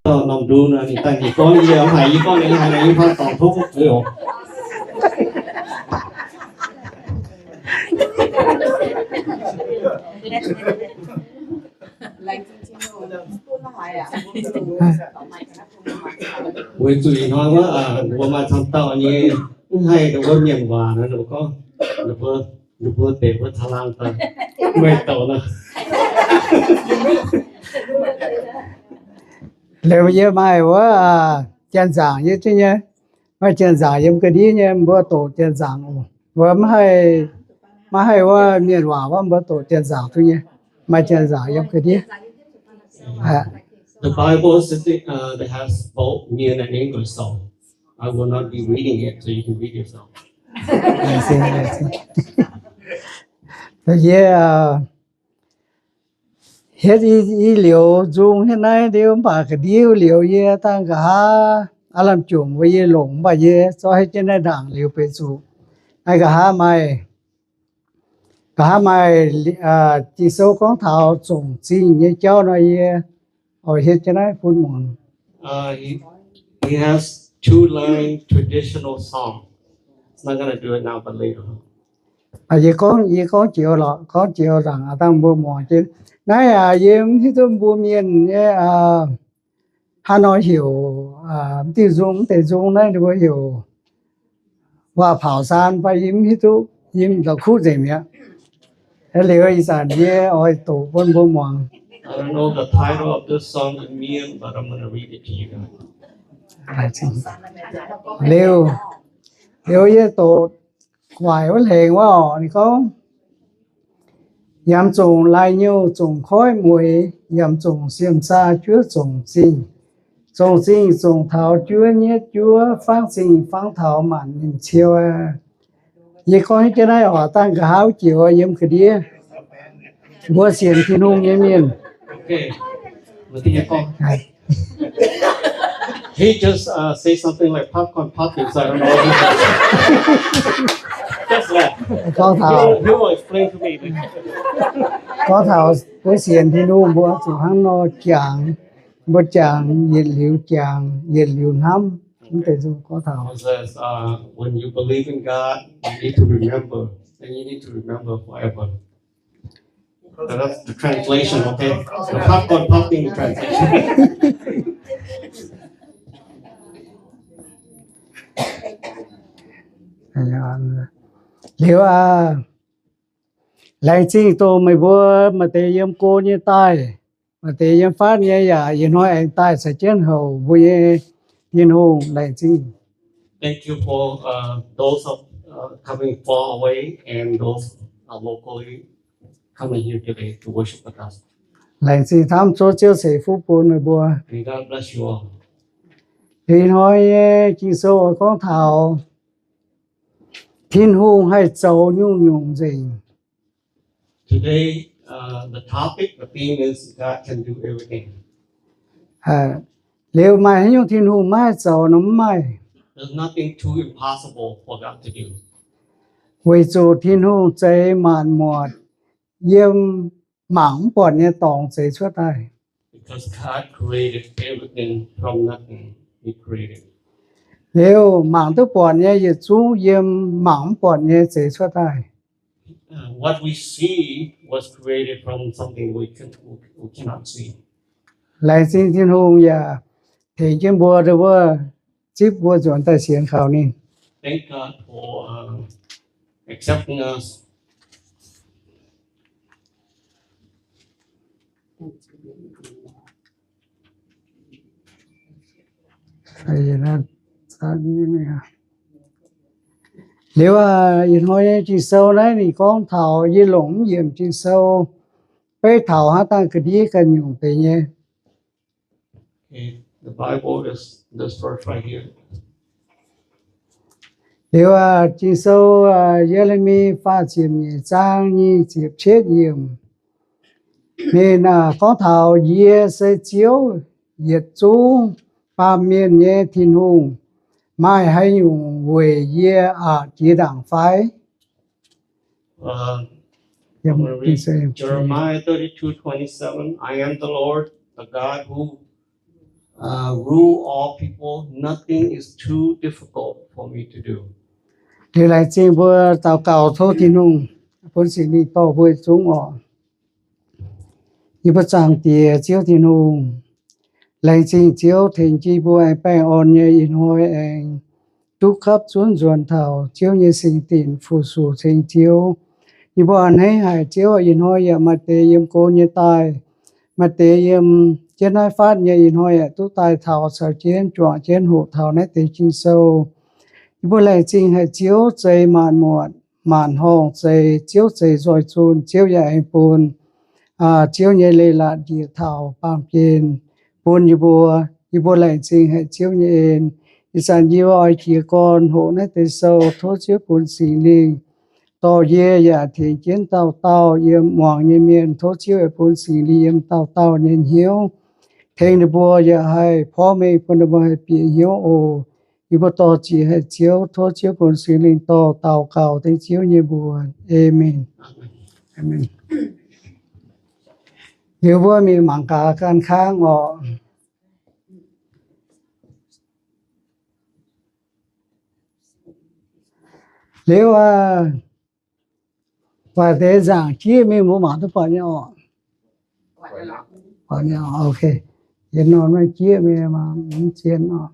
Norm ndun ninh daaih ninh gorngv yie haiz yie gorngv ninh haiz ninh fai dorngc tov oc. Weic zuqc ih hnoi wuov, mbuo maaih camv dauh nyei, mv haih ninh mbuo mienh waac nor, ninh mbuo gorngv, ninh mbuo, ninh mbuo deix mbuo caangh laangh daaih meih douc nor. Liuz yie maaih wuov, janx-nzaangc yie jienv nyei, maaih janx-nzaangc yiem ga'ndiev nyei, mbuo doqc janx-nzaangc oc. Mbuo mv haih, mv haih wuov mienh waac wuov, mbuo doqc janx-nzaangc duqv nyei. Maaih janx-nzaangc yiem ga'ndiev. The Bible says it, uh, they have both Mien and English, so I will not be reading it, so you can read yourself. Yie, uh, hietv i, i liuz nzung hietv naaiv liuz mv baac ga'ndiev liuz yie dangh nqa'haav aav lamh jomc mbuo yie longc mv baac yie zorqv hietv jienv naaiv ndaangc liuz benx zuqc naaiv nqa'haav maaih, nqa'haav maaih Ging-Sou gorngv taux zongc zingh nyei jauv nor yie oix hietv jienv naaiv bun muangx. Uh, he, he has two line traditional song. It's not gonna do it now, but later. Yie gorngv, yie gorngv joux lorqc, gorngv joux nzaangc dangh mbuo muangx jienv. Naaiv aac, yie mv hiuv duqv mbuo mienh nyei hnangv nor heuc, mv diuh nzung, mv deix nzung naaiv ninh mbuo heuc Waac Paauc Saan fai yie mv hiuv duqv, yie mv da'kuqv nzengc mi'aqv. Liuz ih zanc yie oix doqc bun mbuo muangx. I don't know the title of this song in Mien, but I'm gonna read it to you guys. Liuz, liuz yie doqc guaaic wuov hlengx wuov orqc, ninh gorngv, Yamh zongc laaix nyouh zongc koiv mueiz, yamh zongc siem saa juov zongc zingh. Zongc zingh zongc taux juov nyietv juov, fangv zingh fangv taux maanc ninh ciou aqv. Yie gorngv jienv naaiv oc, dangh nqa'haav jiex yiem ga'ndiev. Mbuo sienx Tin-Hungh nyei mienh. He just, uh, say something like popcorn popping, so I don't know what he said. Just laugh. Gorngv taux, he will, he will explain to me. Gorngv taux mbuo sienx Tin-Hungh mbuo zuqc hnangv nor jangx, mbuo jangx yietc liuz jangx, yietc liuz hnamv. Mv deix nzung gorngv taux. It says, uh, when you believe in God, you need to remember, and you need to remember forever. So that's the translation, okay? The popcorn popping translation. Liuz aqv, laengz zingh dongh meih mbuo maaih deix yiem go nyei daaih, maaih deix yiem fatv nyei yaac ih hnoi aengx daaih caux jienv houc mbuo nyei Tin-Hungh. Laengz zingh. Thank you for, uh, those of, uh, coming far away and those, uh, locally coming here today to worship with us. Laengz zingh hnamv, zuov Ziouv ceix fuqv bun meih mbuo. May God bless you all. Ih hnoi nyei Ging-Sou oix gorngv taux Tin-Hungh haih zoux nyungc-nyungc nzengc. Today, uh, the topic, the theme is God can do everything. Liuz maaih haaix nyungc Tin-Hungh maiv haih zoux nor? Mv maaih. There's nothing too impossible for God to do. Weic zuqc Tin-Hungh zeix maanc muotc, yiem mangc mv buatc nyei dorngx zeix cuotv daaih. Because God created everything from nothing. He created. Liuz mangc duqv buatc nyei yietc zungv yiem mangc mv buatc nyei zeix cuotv daaih. Uh, what we see was created from something we can, we cannot see. Laengz zingh Tin-Hungh yaac tengx jienv mbuo, wuov zipv mbuo nzuonx daaih sienx kaux ninh. Thank God for, uh, accepting us. Liuz ih hnoi nyei Ging-Sou naaiv ninh gorngv taux yie longc mv yiemc Ging-Sou beiv taux haaix dauh ga'ndiev ganh nyungc deix nyei. Okay, the Bible is this verse right here. Liuz, Ging-Sou, Ye^le^mi faah ziepc nyeic zaang nyic ziepc cietv yiemc. Ninh gorngv taux, Yie se Ziouv, yietc zungv baamh mienh nyei Tin-Hungh. maaih haaix nyungc weic yie aqc jiex ndaangc fai? Uh, I'm gonna read Jeremiah thirty-two twenty-seven. I am the Lord, the God who uh, rule all people. Nothing is too difficult for me to do. Liuz laengz zingh mbuo daux gaux tov Tin-Hungh bun Singx Lingh dorh mbuo yietc zungv oc. Yie mbuo Zaangc Diex Ziouv Tin-Hungh, laengz zingh Ziouv tengx jienv mbuo aengx baengh orn nyei ih hnoi aengx duqv gapv zunv nzuonx taux Ziouv nyei singx dinc fu-sux ceng Ziouv. Yie mbuo a'hneiv haic Ziouv, ih hnoi yaac maaih deix yiem go nyei daaih, maaih deix yiem jienv naaiv fatv nyei ih hnoi yaac duqv daaih taux caux jienv juangc jienv hoqc taux naaiv deix Ging-Sou. Yie mbuo laengz zingh haic Ziouv zeix maanc muotc, maanc horngh zeix, Ziouv zeix nzoih zunh, Ziouv yaac aengx bun Ziouv nyei leiz-latc njiec taux baamh gen bun yie mbuo. Yie mbuo laengz zingh haic Ziouv nyei en. Ih zanc yie oix jiez gorn hoqc naaiv deix sou, tov Ziouv bun Singx Lingh dorh yie yaac tengx jienv dauh dauh yiem muangx nyei mienh. Tov Ziouv yaac bun Singx Lingh yiem dauh dauh nyei hnyouv, tengx ninh mbuo yaac haih porv mengh bun ninh mbuo haih bieqc hnyouv oc. Yie mbuo dorh jiex haic Ziouv, tov Ziouv bun Singx Lingh dorh daux gaux dengv Ziouv nyei mbuox. Aamen. Aamen. Liuz mbuo mingh mangc gaax ganh kangv oc. Liuz aac, buatc deix nzaangc jieqv mingh mbuo mangc duqv buatc nyei oc. Buatc nyei oc, ok. Yietc norm naaiv jieqv mingh mv zien oc.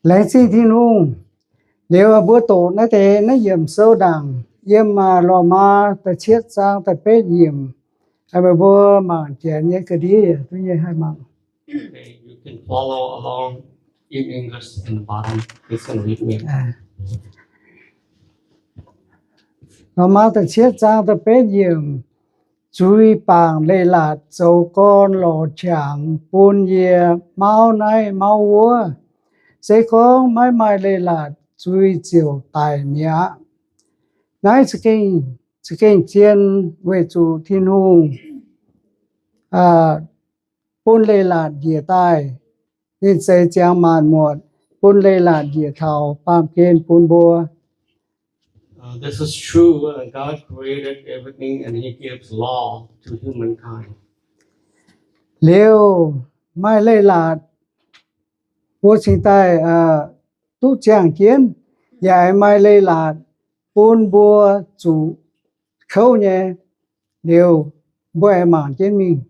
Laengz zingh Tin-Hungh. Liuz mbuo doqc naaiv deix naaiv yiemc sou ndaangc, yiem Lomaa da'cietv zaang da'betv yiemc. Meih mbuo mangc janx nyei ga'ndiev duqv nyei haih mangc. Okay, you can follow along in English in the bottom. It's gonna read me. Lomaa da'cietv zaang da'betv yiemc. Zuiz bangc leiz-latc zoux gorn lorz qangx bun yie mauv naaiv mauv wuov. Se gorngv maiv maaih leiz-latc, zuiz ziouc daic mi'aqv. Naaiv za'gengh zien weic zuqc Tin-Hungh bun leiz-latc njiec daaih. Ninh zeix ziangx maanc muotc, bun leiz-latc njiec taux baamh gen bun mbuo. Uh, this is true. Uh, God created everything and He gives law to humankind. Liuz maaih leiz-latc, mbuo cingx daaih duqv ziangh jienv, yaac maaih leiz-latc bun mbuo zuqc kouv nyei. Liuz mbuo aengx mangc jienv mingh.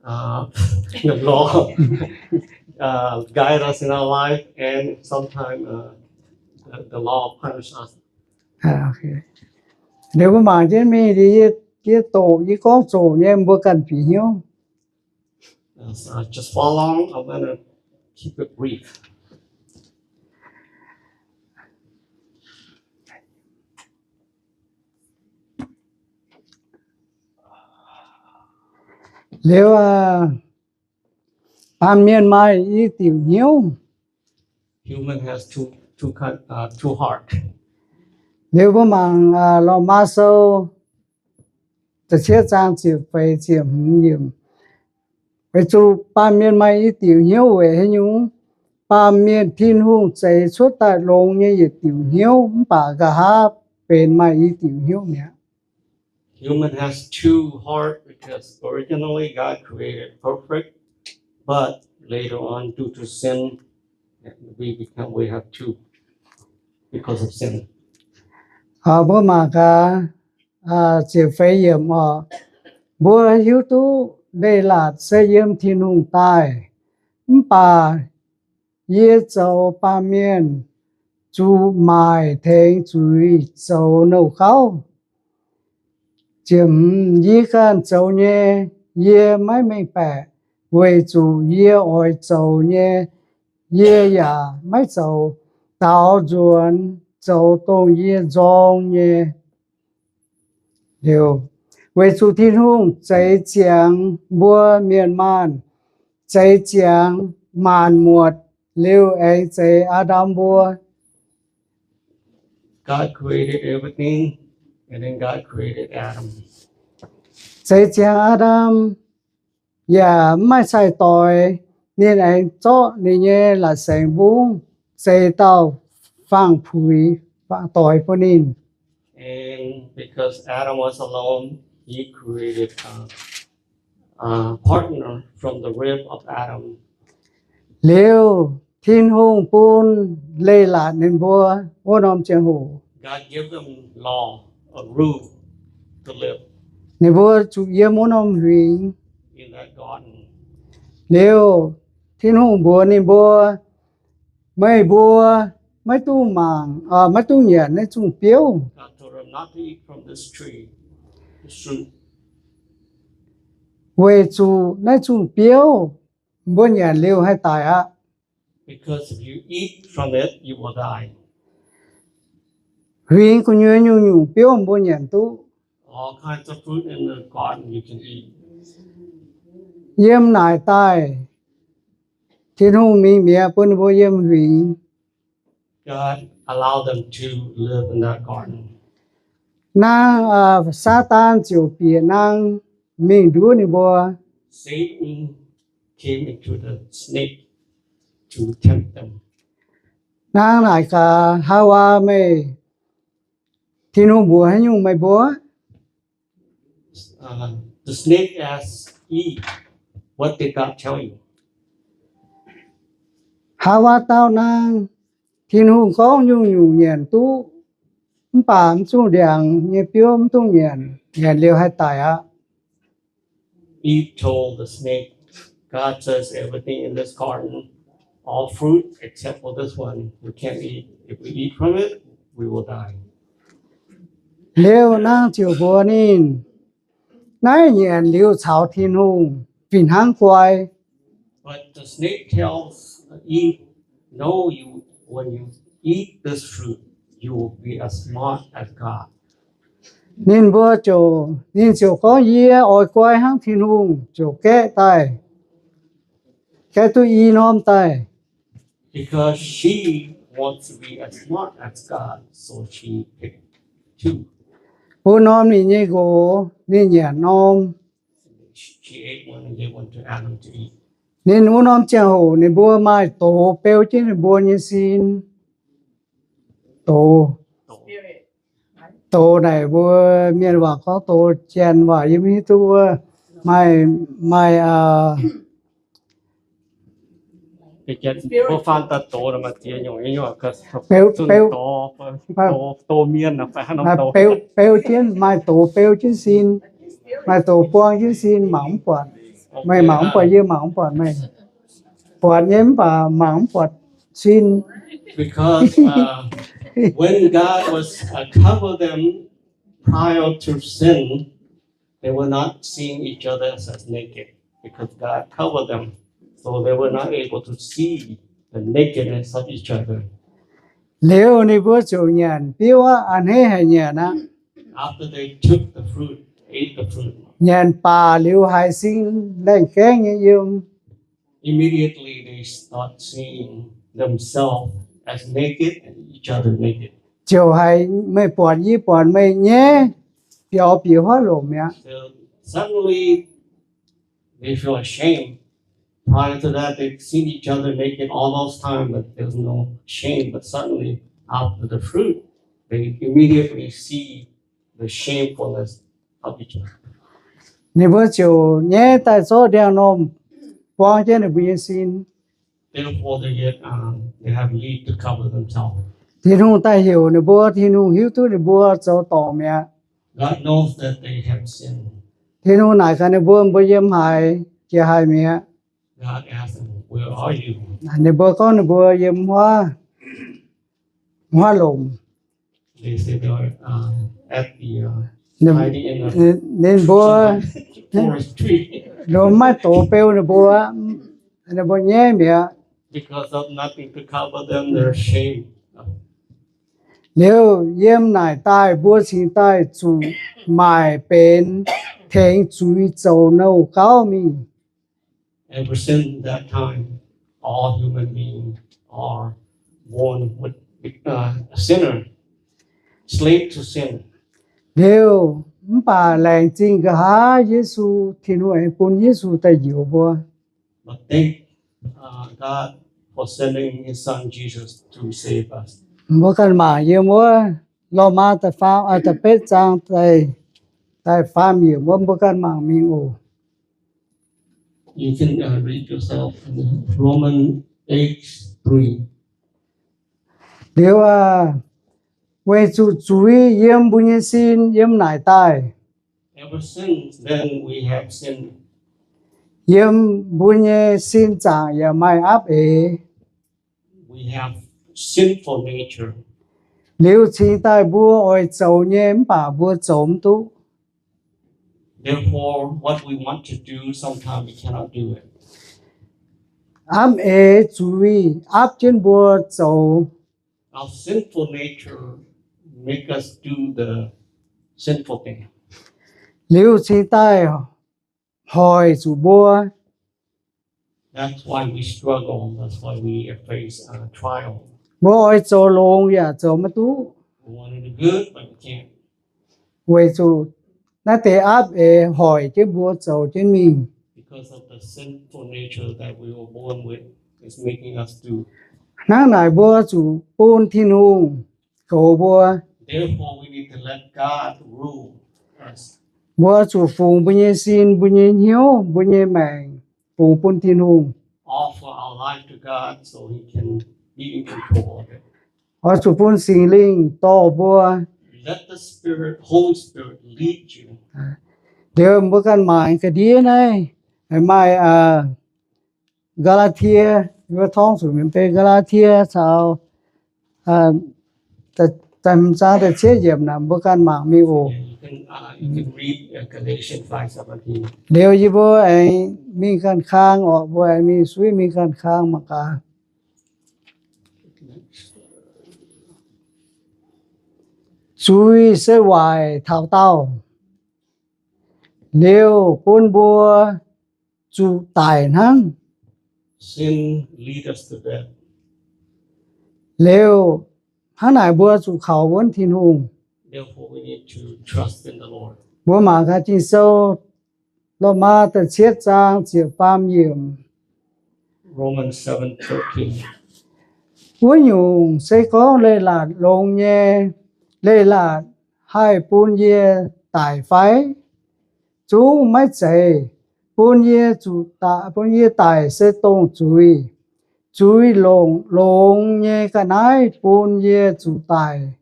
Uh, the law, uh, guide us in our life, and sometimes, uh, the, the law punish us. Liuz mbuo mangc jienv mingh, yie, yie doqc, yie gorngv zoqc nyei, mbuo ganh bieqc hnyouv. Uh, so just follow along. I'm gonna keep it brief. Liuz, baamh mienh maaih i diuc hnyouv. Human has two, two kind, uh, two heart. Liuz mbuo mangc Lomaa Sou da'cietv zaang ziepc feix ziepc hmz yiemc. Weic zuqc baamh mienh maaih i diuc hnyouv weic haaix nyungc? Baamh mienh Tin-Hungh zeix cuotv daaih longx nyei yietc diuc hnyouv, mv baac nqa'haav benx maaih i diuc hnyouv mi'aqv. Human has two heart because originally God created perfect, but later on due to sin, we become, we have two because of sin. Mbuo mangc gaax ziepc feix yiemc oc. Mbuo hiuv duqv leiz-latc se yiem Tin-Hungh daaih, mv baac yie zoux baamh mienh zuqc maaic tengx zuiz zoux nouh gauv. Ziepc hmz, yie ganh zoux nyei, yie maiv mengh baeqc, weic zuqc yie oix zoux nyei, yie yaac maiv zoux. Daaux nzuonx zoux dongh yie nzorng nyei. Liuz, weic zuqc Tin-Hungh zeix ziangx mbuo mienh maanh, zeix ziangx maanc muotc, liuz aengx zeix Aa^ndam mbuo. God created everything, and then God created Adam. Zeix ziangx Aa^ndam yaac mv maaih cai-doix, ninh aengx zorqv ninh nyei la'saengx mbungv zeix dauh faang-puix, faang-doix bun ninh. And because Adam was alone, he created a, a partner from the rib of Adam. Liuz, Tin-Hungh bun leiz-latc ninh mbuo wuov norm ziangh hoc, God gave them law, a rule to live ninh mbuo zuqc yiem wuov norm huingx. In that garden. Liuz, Tin-Hungh mbuox ninh mbuo, meih mbuo maiv dungh mangc, maiv dungh nyanc naaiv zungh biouv. God told them not to eat from this tree, this fruit. Weic zuqc naaiv zungh biouv mbuo nyanc liuz haih daic aqv. Because if you eat from it, you will die. Huingx gu'nyuoz nyungc-nyungc biouv mbuo nyanc duqv. All kinds of fruit in the garden you can eat. Yiem naaic daaih, Tin-Hungh mingh mi'aqv bun ninh mbuo yiem huingx. God allowed them to live in that garden. Naaiv, Saadaan ziouc bieqc naaiv mingh nduov ninh mbuo. Satan came into the snake to tempt them. Naaiv naaic gaax, Haawaa, meih, Tin-Hungh mbuox haaix nyungc meih mbuo? The snake asked Eve, what did God tell you? Haawaa dau naaiv, Tin-Hungh gorngv nyungc-nyungc nyanc duqv, mv baac mv zungh ndiangx nyei biouv mv dungx nyanc, nyanc liuz haih daic aqv. Eve told the snake, God says everything in this garden, all fruit except for this one, we can't eat. If we eat from it, we will die. Liuz naaiv ziouc mbuox ninh, naaiv nyanc liuz caux Tin-Hungh fih hnangv guai. But the snake tells Eve, no, you, when you eat this fruit, you will be as smart as God. Ninh mbuo ziouc, ninh ziouc gorngv, yie oix guai hnangv Tin-Hungh, ziouc gaeqv daaih, gaeqv duqv i norm daaih. Because she wants to be as smart as God, so she picked two. Bun norm ninh nyei nqox, ninh nyanc norm. She ate one and gave one to Adam to eat. Ninh wuov norm ziangh hoc ninh mbuo maaih doz beu jienv ninh mbuo nyei sin. Doz, doz naaic mbuo mienh waac gorngv doz, janx waac yie mv hiuv duqv wuov, maaih, maaih, beu, beu jienv, maaih doz beu jienv sin, maaih doz buang jienv sin, mangc mv buatc. Meih mangc mv buatc, yie mangc mv buatc meih. Buatc nyei mv baac mangc mv buatc sin. Because when God was cover them prior to sin, they were not seeing each other as naked because God covered them, so they were not able to see the nakedness of each other. Liuz ninh mbuo ziouc nyanc biouv aqv, a'hneiv haic nyanc aqv. After they took the fruit, ate the fruit, nyanc baac liuz haiz sin laengh gaengv nyei yiem. Immediately they start seeing themselves as naked and each other naked. Ziouc haiz meih buatc yie buatc meih nyaiv, biaux bieqc huaav lomc mi'aqv. So suddenly they feel ashamed. Prior to that, they've seen each other naked all those time, but there's no shame. But suddenly, after the fruit, they immediately see the shamefulness of each other. Ninh mbuo ziouc nyaiv daaih zorqv ndiangx-normh buang jienv ninh mbuo nyei sin. Therefore, they get, um, they have need to cover themselves. Tin-Hungh daaih heuc ninh mbuo, Tin-Hungh hiuv duqv ninh mbuo zoux dorngc mi'aqv. God knows that they have sinned. Tin-Hungh naaic gaax ninh mbuo, mbuo yiem haaix, jiex haaix mi'aqv. God asked them, where are you? Ninh mbuo gorngv ninh mbuo yiem huaav, huaav lomc. They said they are, uh, at the, uh, hiding in the, ninh mbuo, forest tree. Ninh mbuo maiv doz beu ninh mbuo, ninh mbuo nyaiv mi'aqv. Because of nothing to cover them, they're ashamed. Liuz yiem naaic daaih mbuo cingx daaih zuqc maaic benx tengx zuiz zoux nouh gauv mingh. Ever since that time, all human beings are born with, uh, sinner, slave to sin. Liuz, mv baac laengz zingh nqa'haav Yesu, Tin-Hungh aengx bun Yesu daaih njoux mbuo. But thank uh, God for sending His Son Jesus to save us. Mbuo ganh mangc yiem wuov Lomaa da'faam, da'betv zaang da'faam, da'faam yiemc wuov, mbuo ganh mangc mingh oc. You can, uh, read yourself in Romans eight three. Liuz aah, weic zuqc zuiz yiem mbuo nyei sin yiem naaic daaih. Ever since then we have sinned. Yiem mbuo nyei sin zaangc yaac maaih apv eix. We have sinful nature. Liuz cingx daaih mbuo oix zoux nyei mv baac mbuo zoux mv duqv. Therefore, what we want to do, sometimes we cannot do it. Apv eix zuiz apv jienv mbuo zoux. Our sinful nature make us do the sinful thing. Liuz cingx daaih hoic zuqc mbuo. That's why we struggle. That's why we face, uh, trial. Mbuo oix zoux longx yaac zoux maiv duqv. We want to do good, but we can't. Weic zuqc naaiv deix apv eix hoic jienv mbuo zoux jienv mingh. Because of the sinful nature that we were born with, is making us do. Hnangv naaic mbuo zuqc bun Tin-Hungh goux mbuo. Therefore, we need to let God rule us. Mbuo zuqc fungx mbuo nyei sin, mbuo nyei hnyouv, mbuo nyei maengc fungx bun Tin-Hungh. Offer our life to God so He can be in control of it. Oix zuqc bun Singx Lingh dorh mbuo. Let the Spirit, Holy Spirit lead you. Liuz mbuo ganh mangc ga'ndiev naaiv, maaih, aa, Gaa^laa^tie, mbuo torngv zuqc mienh benx Gaa^laa^tie caux, aa, da'hmz zaang da'cietv yiemc naaic, mbuo ganh mangc mingh oc. You can, uh, you can read, uh, Galatians five seventeen. Liuz yie mbuo aengx mingh ganh kang oc, mbuo aengx mingh suiv mingh ganh kang mangc gaax. Zuiz se waaic taux daauh, liuz bun mbuo zuqc daic hnangv. Sin lead us to death. Liuz hnangv naaic mbuo zuqc kaux wuonv Tin-Hungh. Therefore, we need to trust in the Lord. Mbuo mangc gaax Ging-Sou, Lomaa da'cietv zaang ziepc faam yiemc. Romans seven thirteen. Wuov nyungc se gorngv leiz-latc longx nyei, leiz-latc haih bun yie daic fai? Zungv maiv zeiz. Bun yie zuqc da-, bun yie daic se dongh zuiz. Zuiz longc longx nyei ga'naaiv bun yie zuqc daic,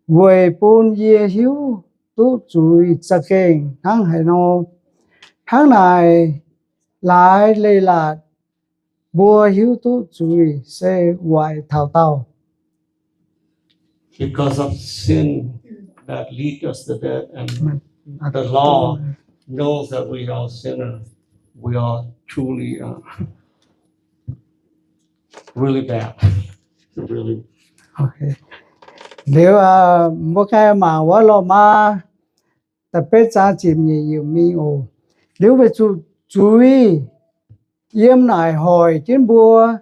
weic bun yie hiuv duqv zuiz za'gengh hnangv haaix nor. Hnangv naaic, laaix leiz-latc mbuo hiuv duqv zuiz se waaic taux daauh. Because of sin that lead us to death, and the law knows that we are sinner, we are truly, uh, really bad. Really. Okay. Liuz, aa, mbuo ganh mangc wuov Lomaa da'betv zaang ziepc nyeic yiemc mingh oc. Liuz weic zuqc zuiz yiem naaic hoic jienv mbuo,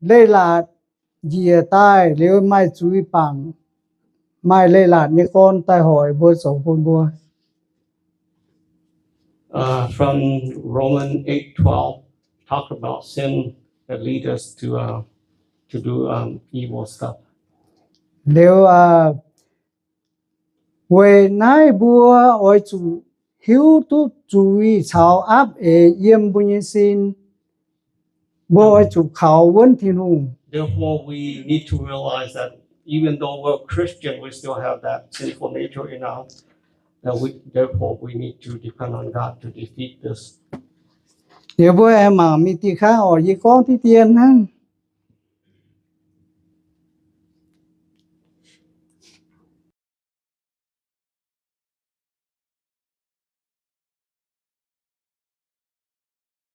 leiz-latc njiec daaih liuz maaih zuiz bangc, maaih leiz-latc nyei gorn daaih hoic mbuo zoux bun mbuo. Uh, from Romans eight twelve, talk about sin that lead us to, uh, to do, um, evil stuff. Liuz, aa, weic naaiv mbuo oix zuqc hiuv duqv zuiz caux apv eix yiem mbuo nyei sin. Mbuo oix zuqc kaux wuonv Tin-Hungh. Therefore, we need to realize that even though we're Christian, we still have that sinful nature in us. That we, therefore, we need to depend on God to defeat this. Liuz mbuo aengx mangc mingh diuh kangv oc, yie gorngv diqv dien hnangv.